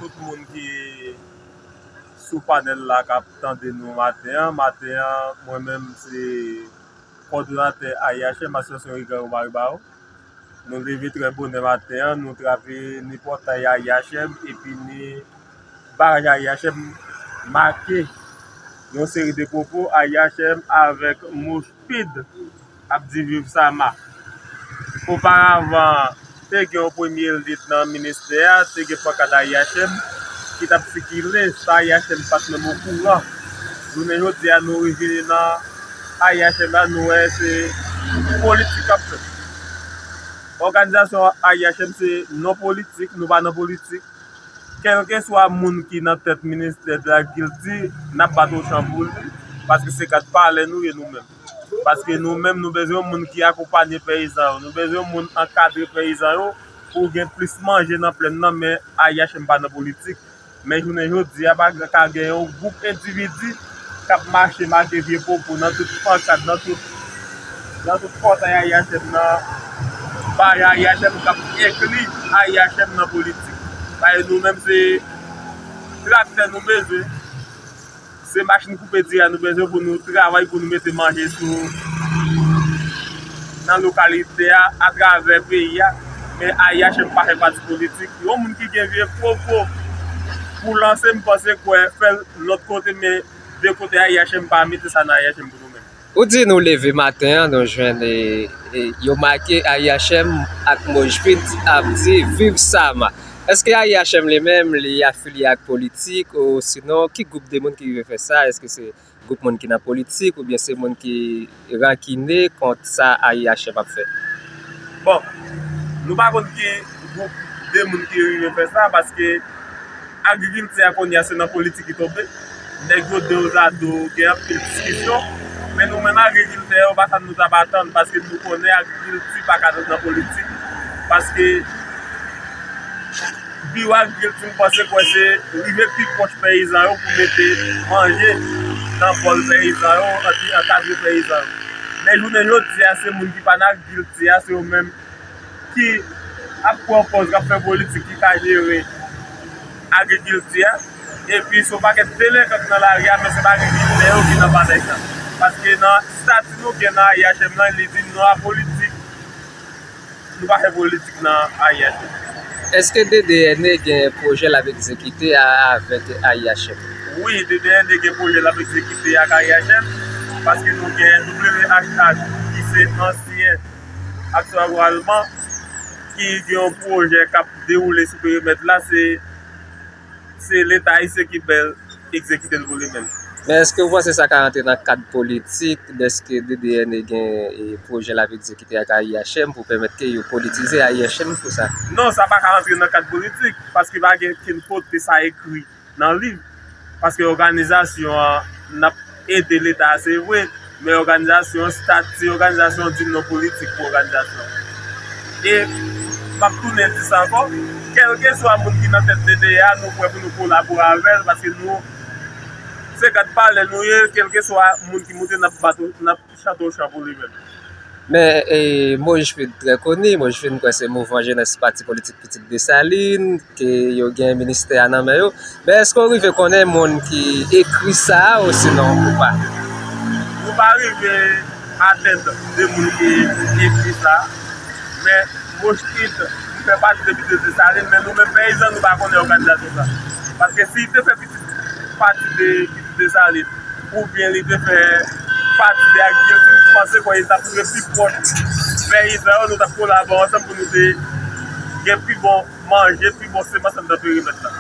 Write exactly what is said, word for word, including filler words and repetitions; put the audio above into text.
Tout moun ki sou panèl la k ap tande nou maten an. Maten an, mwen menm se kòdonatè A I H M, Asosyasyon Rigarou Maribaro. Nou leve trè bonè maten an, nou trape ni pòtay A I H M epi ni baraj A I H M make yon seri de pwopo A I H M avèk Moshpid ap di viv Sama. Oparavan, te gen yon premye lit nan ministè a, te gen pankat A I H M ki t ap sikile, sa A I H M pa t menm okouran. Jounen jodi a, nou rive nan A I H M la, nou wè se politik k ap fèt. Òganizasyon A I H M se non politik, nou pa nan politik. Kèlkeswa moun ki nan tèt ministè de l'agriculture, n ap bat ochan pou li, paske se gad palè nou ye nou menm. Paske nou menm, nou bezwen yon moun ki akonpanye peyizan yo, nou bezwen yon moun ankadre peyizan yo pou gen plis manje nan plèn nan, men A I H M pa nan politik. Men jounen jodi a, pa ka gen yon gwoup endividi k ap mache make vye pwopo nan tout pankat, nan tout, nan tout pòtay A I H M nan, bay A I H M k ap enkli A I H M nan politik. Paske nou menm se traktè nou bezwen, se machin koupe diri a nou bezwen pou nou travay, pou nou mete manje sou, nan lokalite a, atravè peyi a. Men A I H M pa fè pati politik. Yon moun ki gen vye pwopo pou lanse, m panse kwè fè l lòt kote, men de kote A I H M pa mete sa nan A I H M pou nou menm. Ou di nou leve maten an, nou jwenn, e, e, yo make A I H M ak Moshpid ap di viv Sama. Èske A I H M li menm, li afilye ak politik, ou sinon, ki gwoup de moun ki rive fè sa? Èske se gwoup moun ki nan politik, oubyen se moun ki rankine kont sa A I H M ap fè? Bon, nou pa konn ki gwoup de moun ki rive fè sa, paske agrikilti a kounye a se nan politik li tonbe. Nèg yo dozado, gen anpil diskisyon. Men nou menm agrikiltè yo, pa sa nou t ap atann, paske nou konnen agrikilti pa ka nan politik. Paske biwo agrikilti, m panse kwè se rive pi pwòch peyizan yo pou mete manje nan bòl peyizan yo, epi ankadre peyizan yo. Men jounen jodi a, se moun ki pa nan agrikilti a, se yo menm ki ap pran pòz, k ap fè politik, ki ka jere agrikilti a. Epi se yon pakèt delenkan ki nan lari a, men se pa agrikiltè yo ki nan palè sa. Paske nan estati nou gen nan A I H M nan, li di non a politik. Nou pa fè politik nan A I H M. Èske D D N E gen pwojè l ap egzekite a, avèk A I H M? Wi, D D N E gen pwojè l ap egzekite ak A I H M, paske nou gen W H H, ki se ansyen Aksyon Agwo Alman, ki gen yon pwojè k ap dewoule sou perimèt la, se, se Leta ayisyen ki bèl egzekite l pou li menm. Men èske w panse sa ka rantre nan kad politik, dèske D D N E gen, e, pwojè l ap egzekite ak A I H M pou pèmèt ke yo politize A I H M pou sa? Non, sa pa ka rantre nan kad politik, paske pa gen kenn kote sa ekri nan liv. Paske òganizasyon an, n ap ede Leta a, se vre, men òganizasyon an, estati òganizasyon an di non politik pou òganizasyon an. E m ap tounen di sa ankò, kèlkeswa moun ki nan tèt D D N E a, nou prè pou nou kolabore avè l, paske nou, se gad palè nou ye, kèlkeswa moun ki moute, n ap bat, n ap chante ochan pou li menm. Men, e, Moshpid trè koni, Moshpid, m kwè se Mouvman Jenès Pati Politik Pitit Desalin, ke yo gen ministè a nan men yo. Men èske w rive konnen moun ki ekri sa a, osinon ou pa? Nou pa rive atenn de moun ki ekri sa a. Men Moshpid, li fè pati de Pitit Desalin, men nou menm peyizan, nou pa konnen òganizasyon sa. Paske si li te fè pitit, pati de Pitit Desalin, oubyen li te fè pati de agrikilti, m panse kwè li t ap rive pi pwòch peyizan yo, nou t ap kolabore ansanm pou nou te gen pi bon manje, pi bon semans anndan perimèt la.